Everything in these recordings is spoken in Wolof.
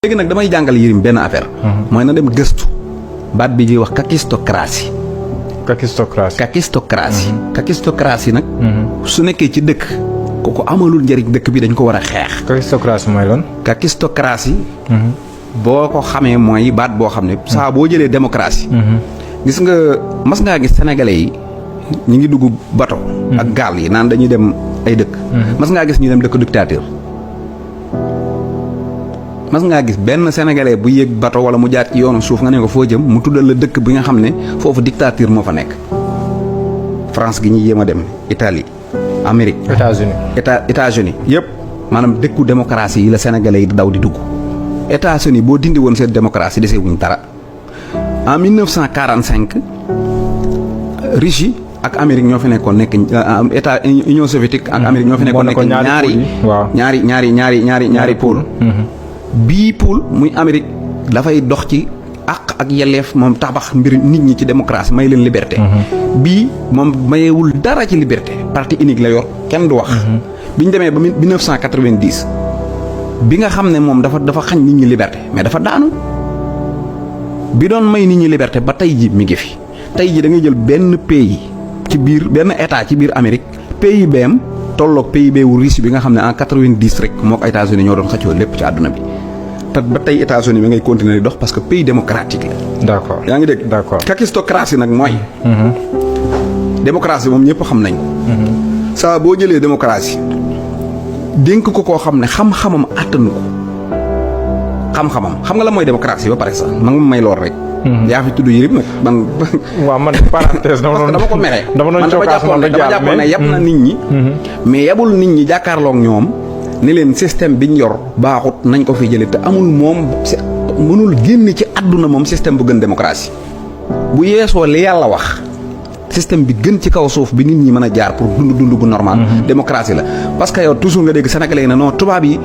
léegi nag damay jàngal Yérim benn affaire. mooy na dem gëstu baat bi ñuy wax kakistocratie. kakistocratie nag. su nekkee ci dëkk kooku amalul njëriñ dëkk bi dañ ko war a xeex. kakistocratie mooy lan. kakistocratie. boo ko xamee mooy baat boo xam ne saa boo jëlee démocratie. gis nga mas ngaa gis sénégalais yi ñu ngi dugg bato. ak gaal yi naan dañuy dem ay dëkk. mas ngaa gis ñu dem dëkk dictateur. mas ngaa gis benn sénégalais bu yéeg bato wala mu jaar ci yoonu suuf nga ne ko foo jëm mu tuddal la dëkk bi nga xam ne foofu dictature moo fa nekk. France gi ñuy yéem a dem Italie Amérique. États-Unis yëpp maanaam dëkku démocratie yi la sénégalais yi di daw di dugg. États-Unis boo dindi woon seen démocratie desee wuñ dara. En 1945 Russie ak Amérique ñoo fi nekkoon nekk état Union soviétique ak Amérique ñoo fi nekkoon nekk ñaari pôle. bii pool muy Amérique dafay dox ci àq ak yelleef moom tabax mbir nit ñi ci démocratie may leen liberté. bii moom mayewul dara ci liberté parti unique la yor kenn du wax. bi ñu demee ba 1990 bi nga xam ne moom dafa xañ nit ñi liberté mais dafa daanu bi doon may nit ñi liberté ba tey ji mi ngi fi tey ji da ngay jël benn pays ci biir benn état ci biir Amérique PIBM tolloog PIB wu Russie bi nga xam ne en 90 rek moo ko États-Unis ñoo doon xëccoo lépp ci àdduna bi. te ba tey États-Unis bi ngay continuer di dox parce que pays démocratique la. d'accord yaa ngi dégg. d'accord kakistocratie nag mooy. démocratie moom ñëpp xam nañ ko. saa boo jëlee démocratie dénk ko koo xam ne xam-xamam attanu ko xam-xamam xam nga la mooy démocratie ba pare sax ma nga may lool rek. yaa fi tudd Yérim nag man. waaw man parenthèse dama ko mere. dama jàppoon ne yab na nit ñi. mais yabul nit ñi jàkkaarloog ñoom. ni leen système bi ñu yor baaxut nañ ko fi jëlee te amul moom mënul génn ci àdduna moom système bu gën démocratie bu yeesoo li yàlla wax système bi gën ci kaw suuf bi nit ñi mën a jaar pour dund bu normal. démocratie la parce que yow toujours nga dégg sénégalais yi ne non tubaab yi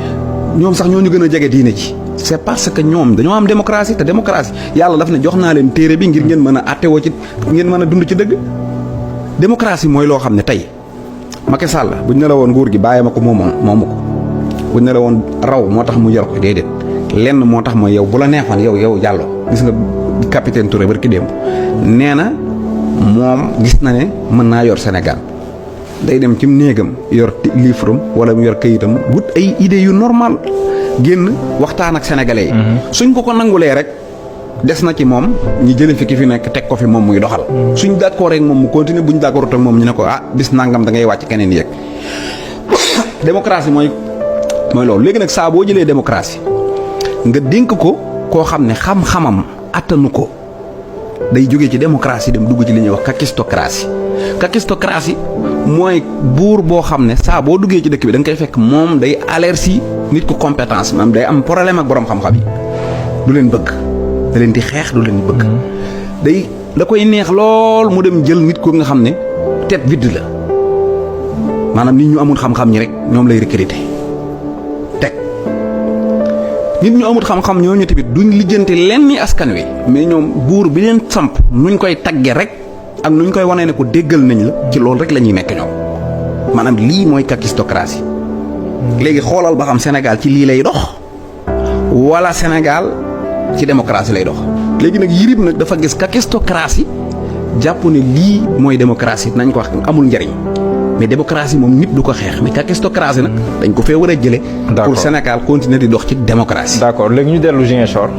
ñoom sax ñoo ñu gën a jege diine ci. c'est parce que ñoom dañoo am démocratie te démocratie yàlla daf ne jox naa leen téere bi ngir ngeen mën a attewoo ci ngeen mën a dund ci dëgg. démocratie mooy loo xam ne tey Macky Sall buñ ne la woon nguur gi bàyyi ma ko moomu ko. bu ñu la woon raw moo tax mu yor ko déedéet lenn moo tax mooy yow bu la neexoon yow Diallo gis nga capitaine Touré barki démb nee na moom gis na ne mën naa yor Sénégal day dem ci néegam yor livre am wala mu yor kayitam wut ay idées yu normal génn waxtaan ak sénégalais yi. suñ ko nangulee rek des na ci moom ñi jëlee fi ki fi nekk teg ko fi moom muy doxal. suñ d'accord rek moom mu continuer buñ d'accord ak moom ñu ne ko bis nangam da ngay wàcc keneen yéeg démocratie mooy loolu léegi nag saa boo jëlee démocratie nga dénk ko koo xam ne xam-xamam attanu ko day jógee ci démocratie dem dugg ci li ñuy wax kakistocratie mooy buur boo xam ne saa boo duggee ci dëkk bi da nga koy fekk moom day alerter nit ku compétence maanaam day am problème ak borom xam-xam yi du leen bëgg da leen di xeex du leen bëgg da koy neex lool mu dem jël nit ko nga xam ne tête vide la maanaam nit ñu amul xam-xam ñi rek ñoom lay recruter. nit ñu amut xam-xam ñooñu tamit duñ lijjanti lenn ni askan wi mais ñoom buur bi leen samp nuñ koy tagge rek ak nuñ koy wanee ne ko déggal nañ la ci loolu rek la ñuy nekk ñoom maanaam lii mooy kakistocratie. léegi xoolal ba xam Sénégal ci lii lay dox wala Sénégal ci démocratie lay dox. léegi nag Yérim nag dafa gis kakistocratie jàpp ne lii mooy démocratie nañ ko wax amul njariñ. mais démocratie moom nit du ko xeex mais kakistocratie nag dañ ko fee war a jëlee. pour Sénégal continuer di dox ci démocratie. d'accord léegi ñu dellu Ziguinchor.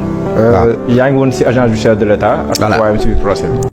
yaa ngi woon ci agence du chef de l'État. voilà ak waaye ci biir procès bi.